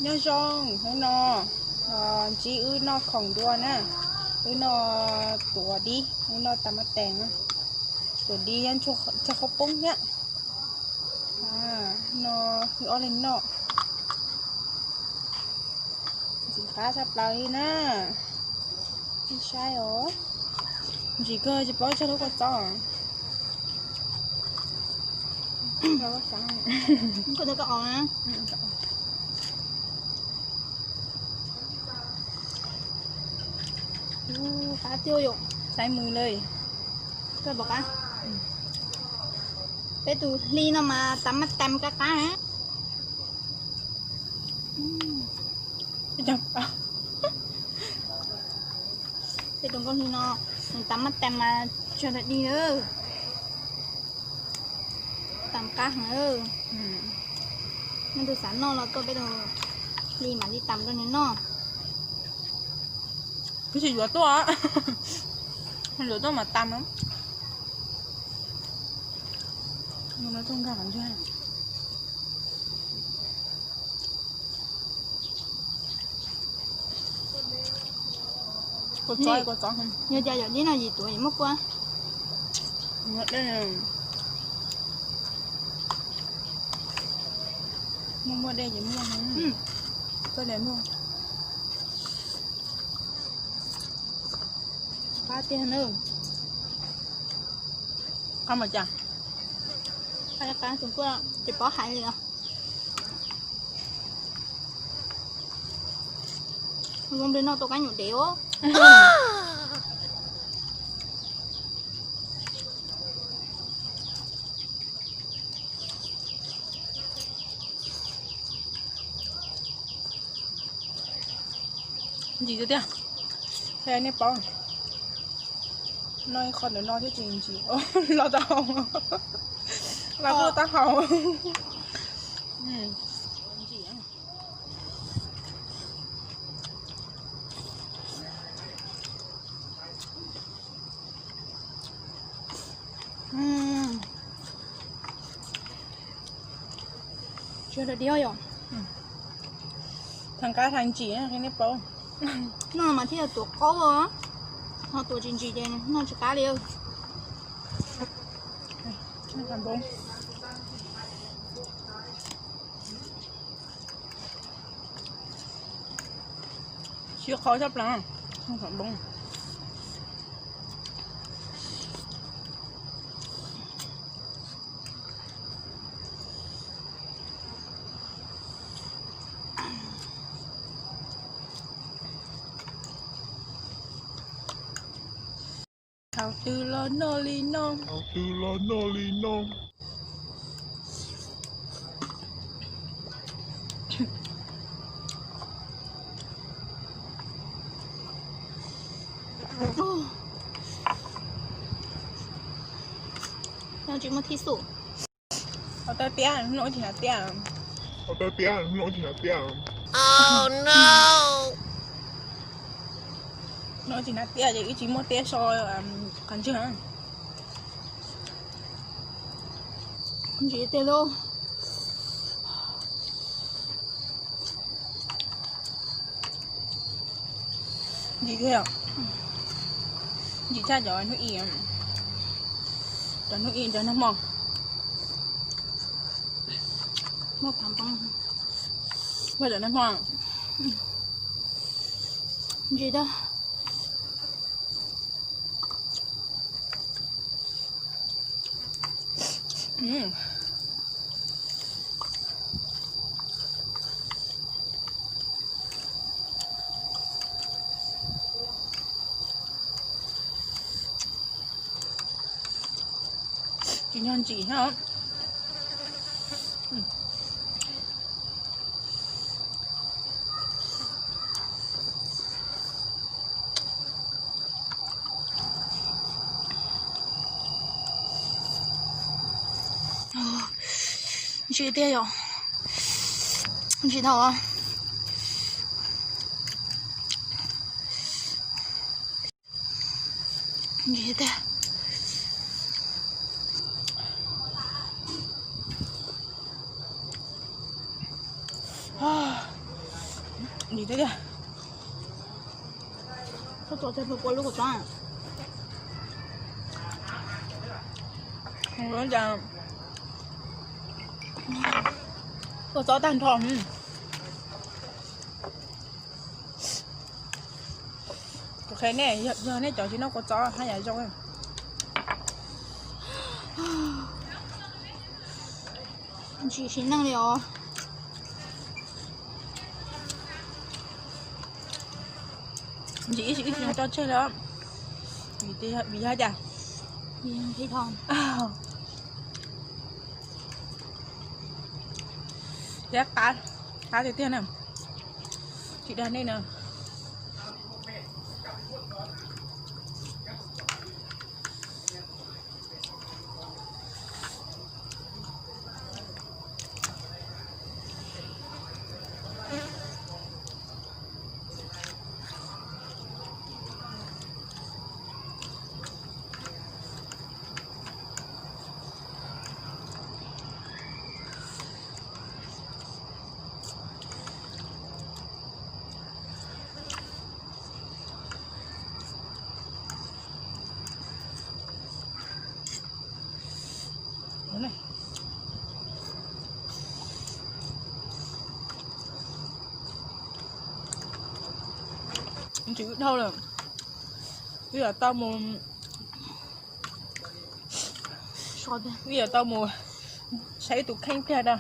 Nyob zoo, hnub no ntsib wb noj khoom dua na, wb noj tuav dib, wb noj tas mab tees, tuav dib thiab ntsuag qhaub poob thiab. No wb ob leeg noj. Ntxim qab tshaj plaws li na. Ib saib os. Ntsim kawg tsis paub tsawg lub kua txob. Qab tiag yom. Saib mus li. Koj pom qab. Peb tus hli no mas tas mab tees qab qab na. Peb tus nkauj hli no nws tas mab tees mas tsawg daim dig lawm. Tas qab heev. Nej tus xav noj los tuaj peb tus hli mam li tas rau nws noj. Kuv tsis yuav tuaj, yuav tuaj mas tas. Kua txob, kua txob. Yog cas yom, dib no yim tuav yim muaj kua. Muaj, muaj dej ces muaj, koj dej muaj. Qab tiag na. Qab mas cas? Qab, qab tsis paub hais li os. Zoo li noj tau kab nyuam dev os. Ntsim tiag tiag. Qhia nej paub, noj ib qho ntawm no thiab tsis ntsim los tau hau, los kuj tau hau. Tsis dog dig yom. Thav qab thav ntsim nej paub. Noj mas thiaj tuav qaub, ho tuav tsis ntsim ces noj tsis qab li. Sib qhov tshaj plaws, noj qhov npoo. Thaum twg los noj li no. Thaum twg los noj li no. Tsis muaj thib xum. Hauv tawb tiab, noj tsis hnav tiab. Hauv tawb tiab, noj tsis hnav tiab. Noj tsis hnav tiab ces wb tsis muaj tiab so qhov ntswg. Ntsim tiag lauj. Ntsim thiab, ntsim tshaj cov hnub ib, cov hnub ib cov nag hmo. Muaj cov nag hmo. Ntsim tiag. Tsis yog ntsim thiab. Ntsim tiag yom. Ntsim tau. Ntsim tiag. Nim tiag tiag. Koj txov tag nrho pua lub kua txob. Ua cas kua txob tag nrho. Kuv qhia nej, yog nej cov tsis noj kua txob haj yam zoo. Ntsim sim neej li os. Ntsim ib sim ib sim tso tseg lawm. Vim yog cas? Thiab qab, qab tiag tiag na. Tsis dag nej na. Ntsim dhau lawm. Wb yuav tau mus, wb yuav tau mus saib tus kheej tiag na.